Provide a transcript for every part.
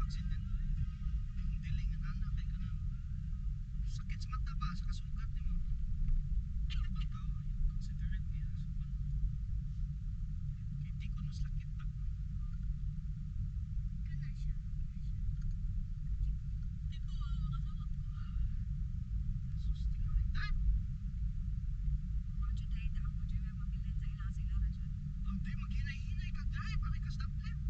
Accident. Yung diling ana kay kanang sakit sa mata ba sa kasugat nimo. Ibang tao considerate niya so kay di ko mas lakit ta. Kana siya. Di ko makasawag ko. Sus, tingnan ay. Mga juday na ako dyan, mabilin sa ilang sila na dyan. Ang di maghinay-hinay ka drive, aray ka stop lane.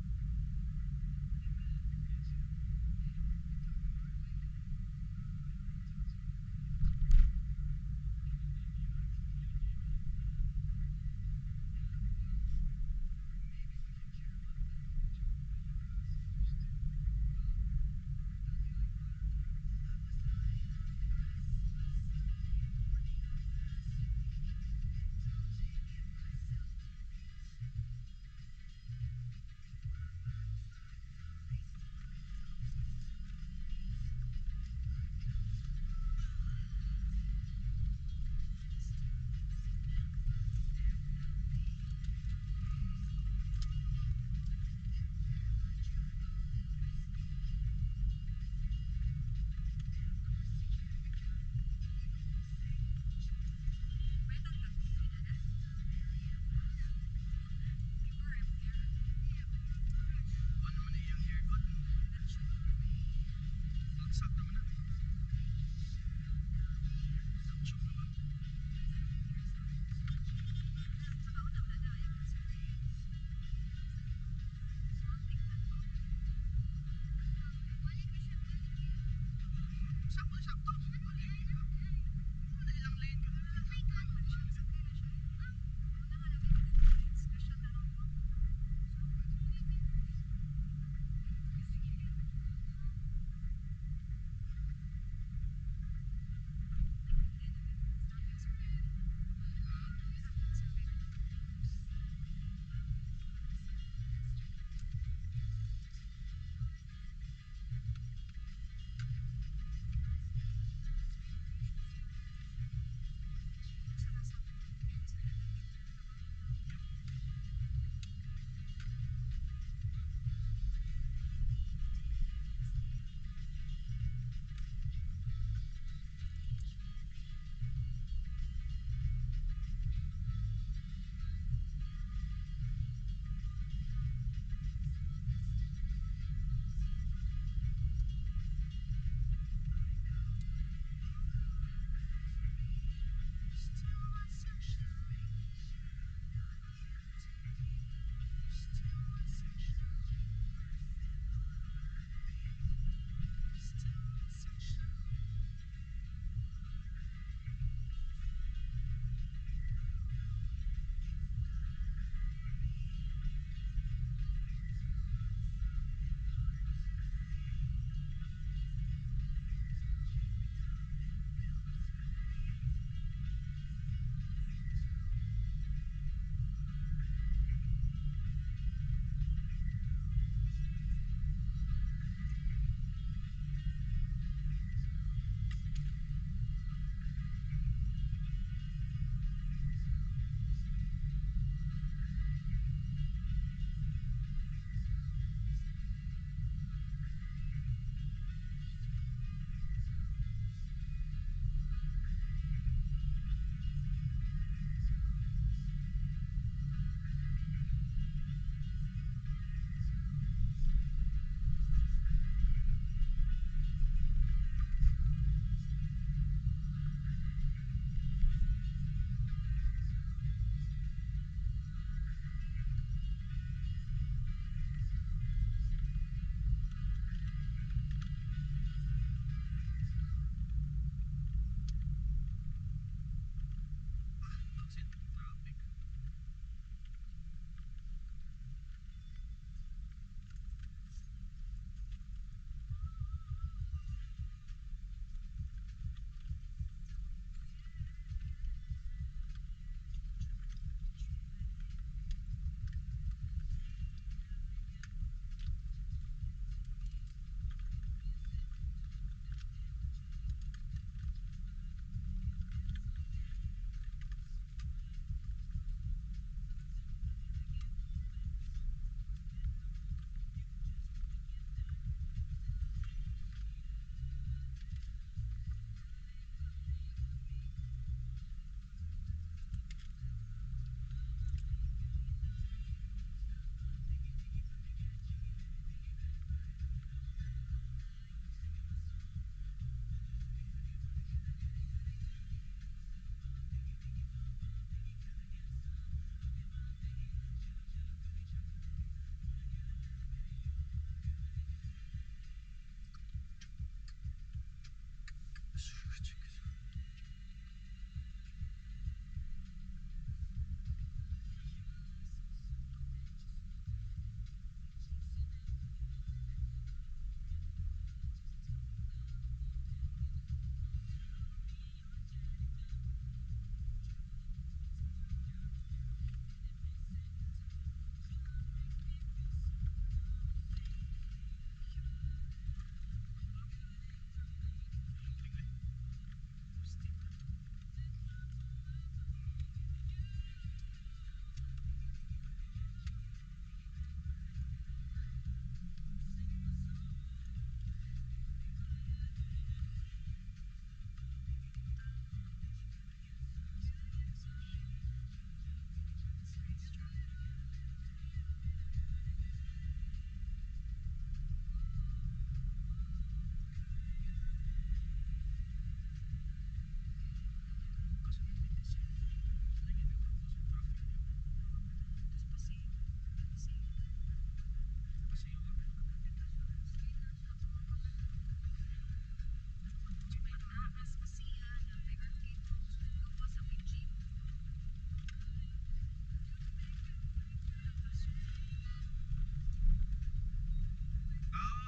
May tagtag ko na na. Give her hair. Kuha naman na iyang hair good. Bagsak naman na. Sakchok na ba? Saka una wala na ayaw concern. Small thing na to. Wala ko siya balik. Sakto, sakto. Wala ilang lane ka. Ay, Ano na siya, sakay na siya. Una nga namin, special na lang ko.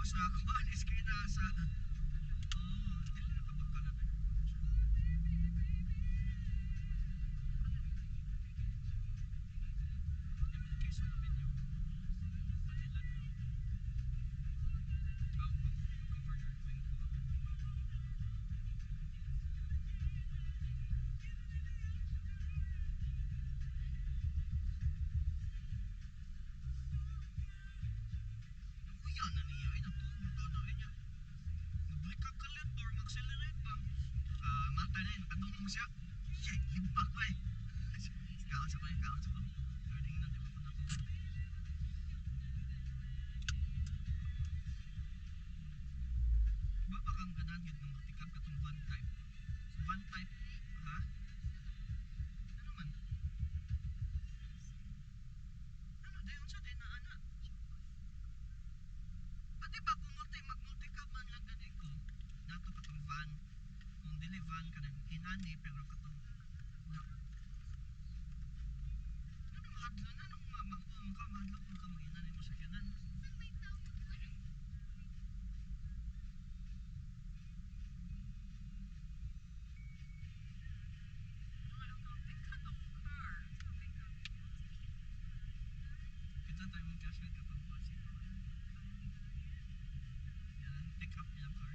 Sa kuan iskina sa, oh, dili na kabangkalan. Quezon Avenue, Manila. Governor Cuenco. Uya na niya, ay natulog na niya. Magbalik kalit or mag-accelerate ba? Ah, mata na yun, nakadungog siya. Shit, hibak ba eh. Kaon sa ko, kaon sa ko. Learning na, di ba ko natulog. Ba ba kang ganahan yun ng multicab katong van type? Van type, ha? Ano man? Ano, dayon sa din na ana? Pati ba kung mag-multicab man lang gani ko, nato katong van, kung dili van kanang inani pero katong na, ano mahadlo na nung makuha mo ka, mahadlo kung ka mag-inani mo sa kanan. Kita tayo mong classmate katong kuha si yan, pick up niya car.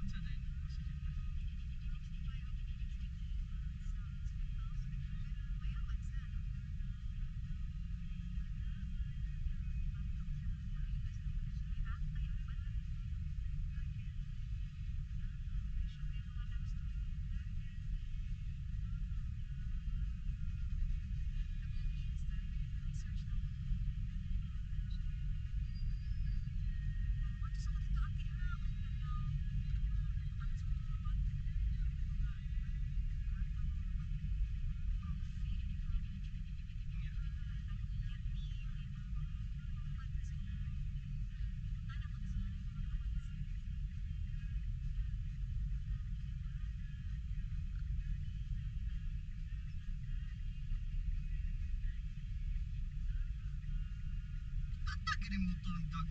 Unsa na yun? Oxygen na. Yeah. Ata gini mo tulog.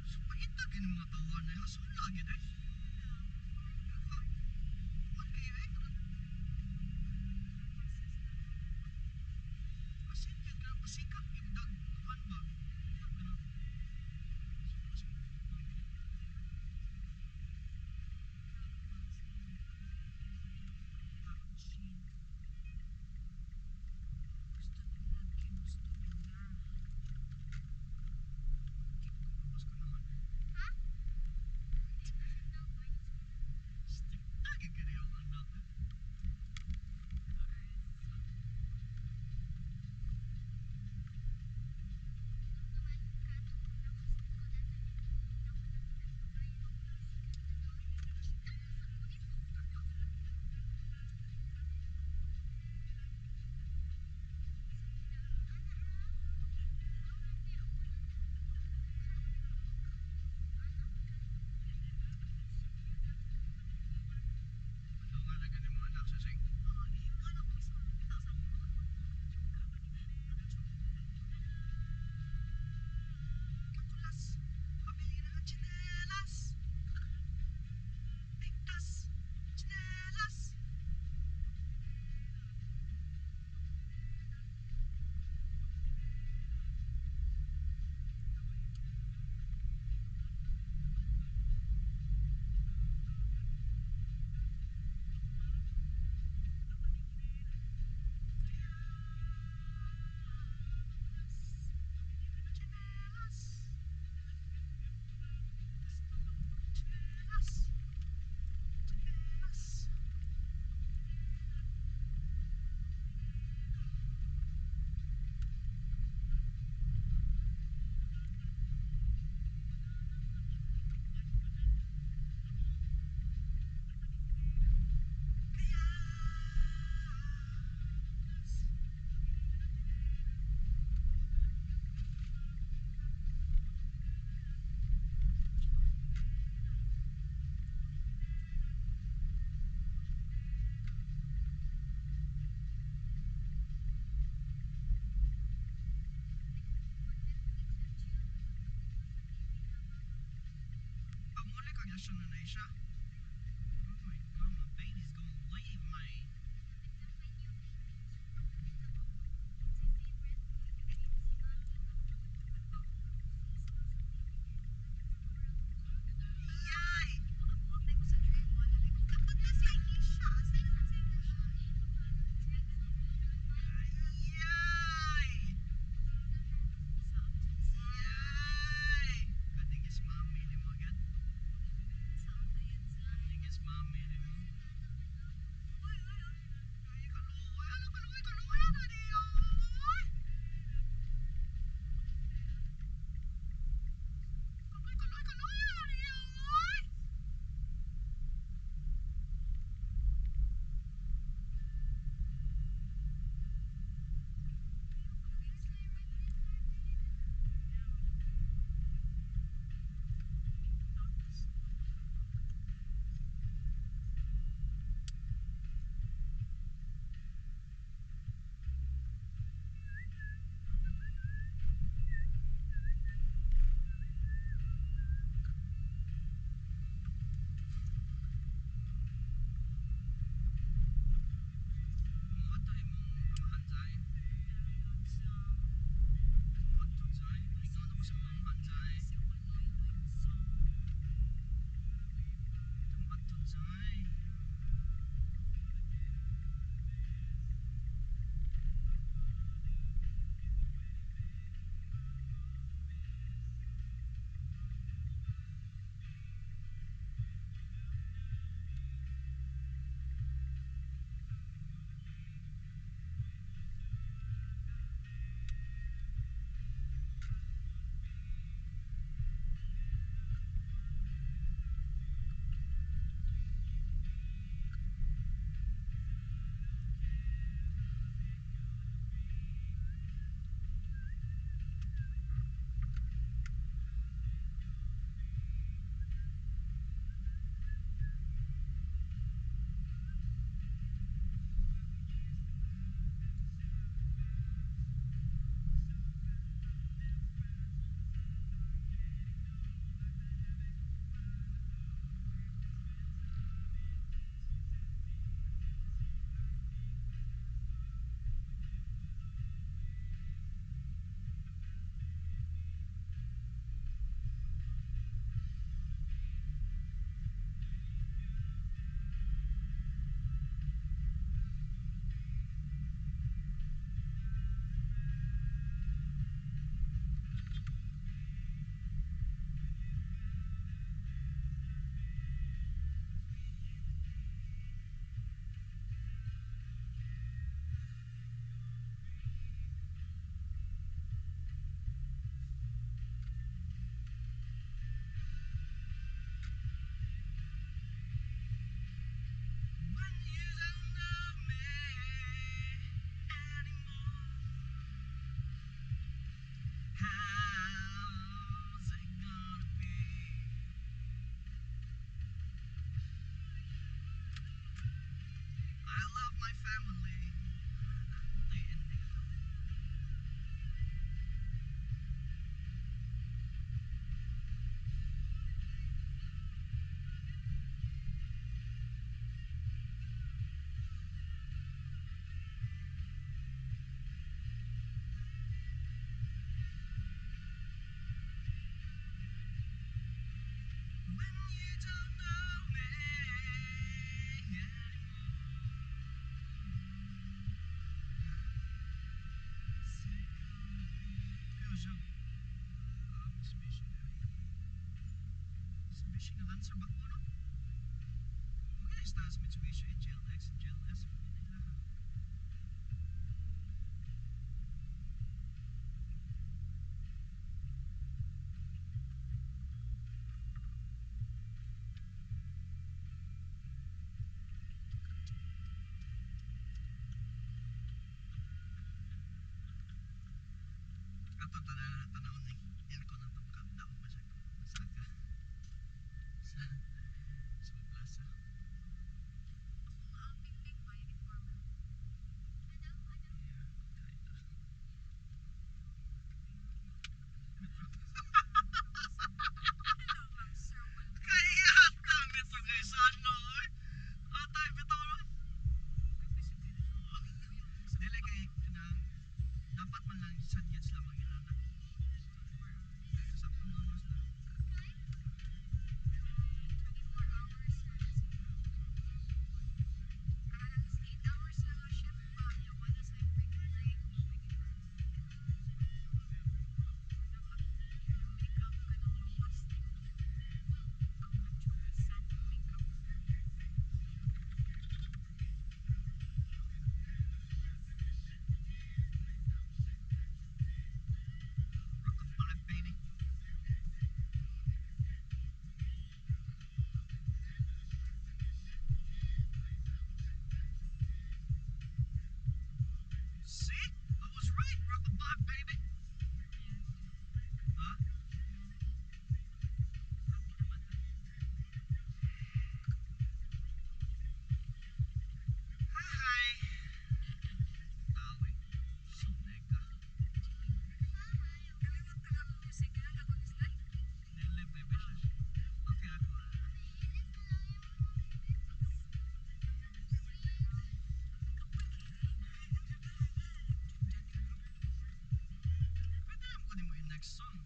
So, paita gini mga tawa na hasula gini. What kayo eh? Asin yun ka, pasikap yung dag. Kuan ba? Ganun. Labas ka naman. Version na na siya. Oh my God, my baby's gonna leave me. Yay! Yay! Yay! Katigis mami ni mo agad. Katigis mami ni mo. Ay, kaluoy. Ano, kaluoy, kaluoy. Ano, di, oy. Kaluoy, kaluoy, kaluoy. Ano, di, oy. Mo ato imong amahan zay. Mo ato zay. Ingon ako sa amahan zay. Mo ato zay. When you don't know me anymore, how's it gonna be? I love my family. Ano yung ending ito? When you don't know me anymore, how's it gonna be? Pero siya, Mitsubishi na. Mitsubishi nga Lancer ba ko, no? Okay, sa Mitsubishi GLX, GLS, okay na lang. Ato tanan tanawon ning aircon atong daog ba siya saka sa plaza. Ako nga ang pingping ba uniform. Right, rock-a-bye, baby. Huh? Hi. Tao eh. Sunega. Kaliwat na akong music, kailangan ako ni slide. Dili, baby siya. Okay ako ah. Pwede lang kunin mo yung next song.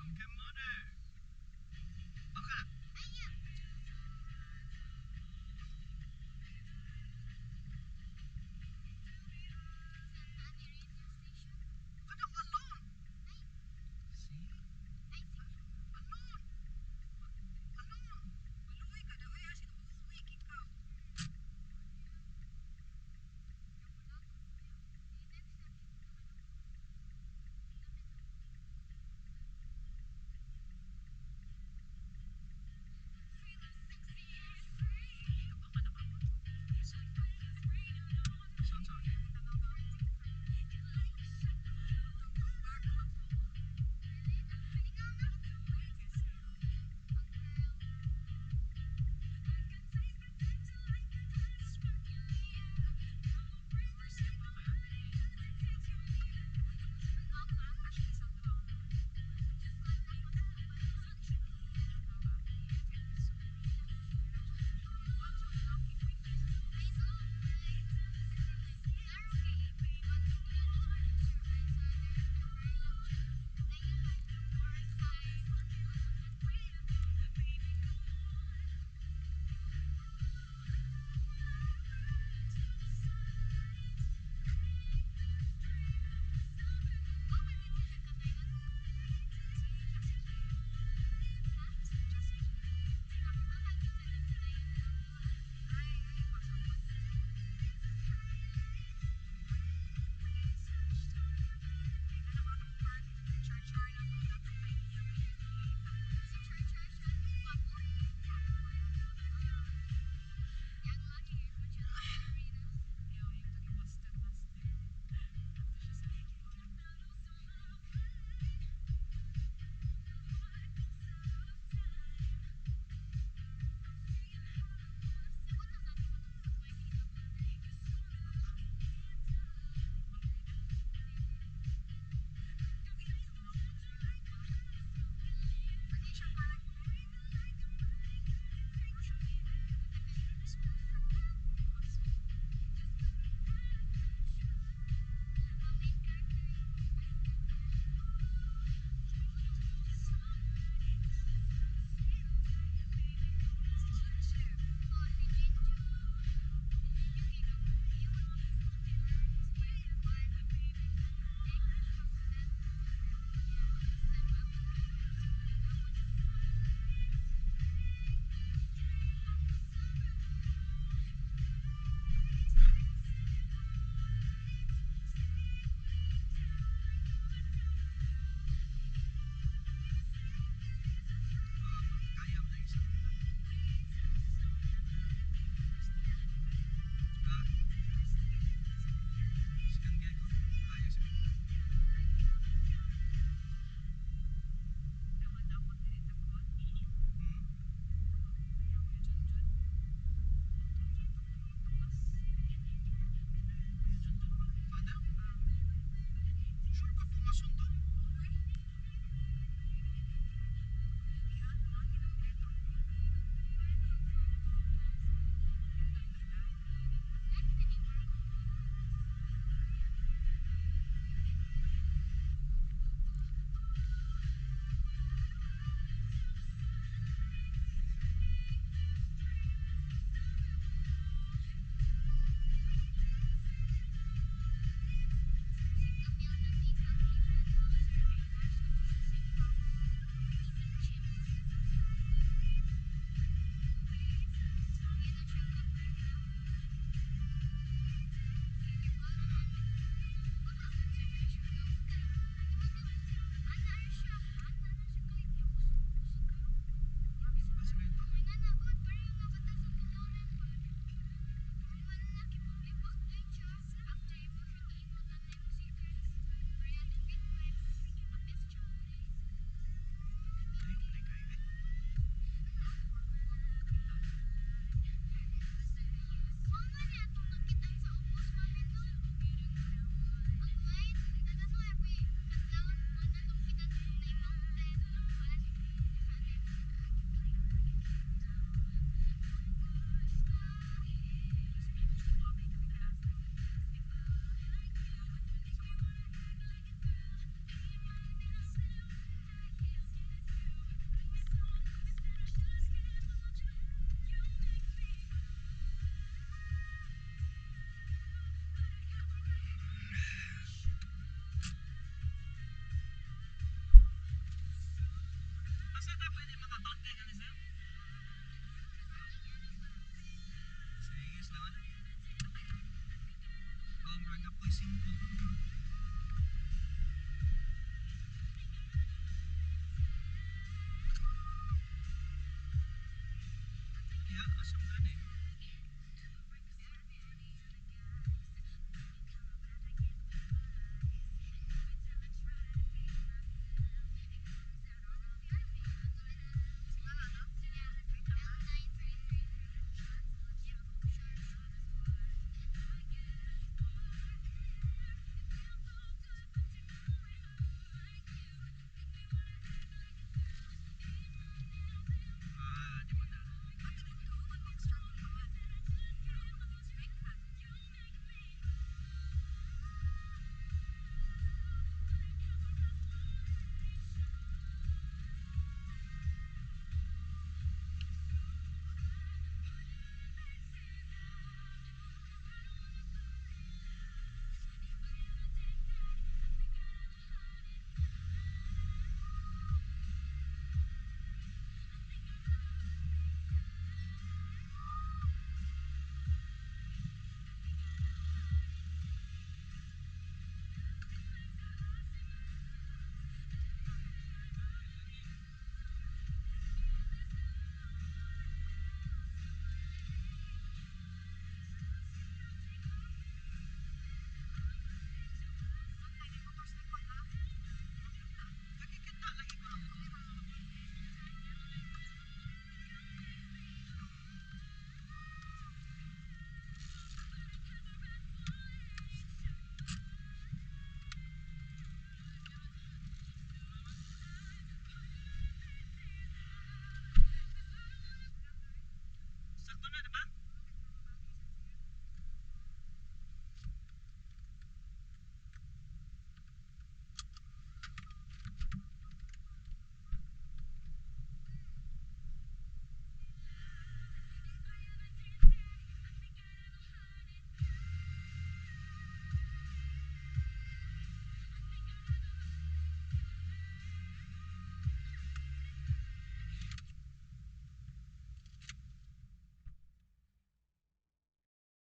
I'm getting money. Okay. Kanang "Alone"? See? Alone. Alone. Maluoy ka daw, ay, asin uuwi ikaw. Asa ta pwede makabarkay ka ni, sir? Sige, salamat. Oh, murag apoy 5. Yeah, asa man?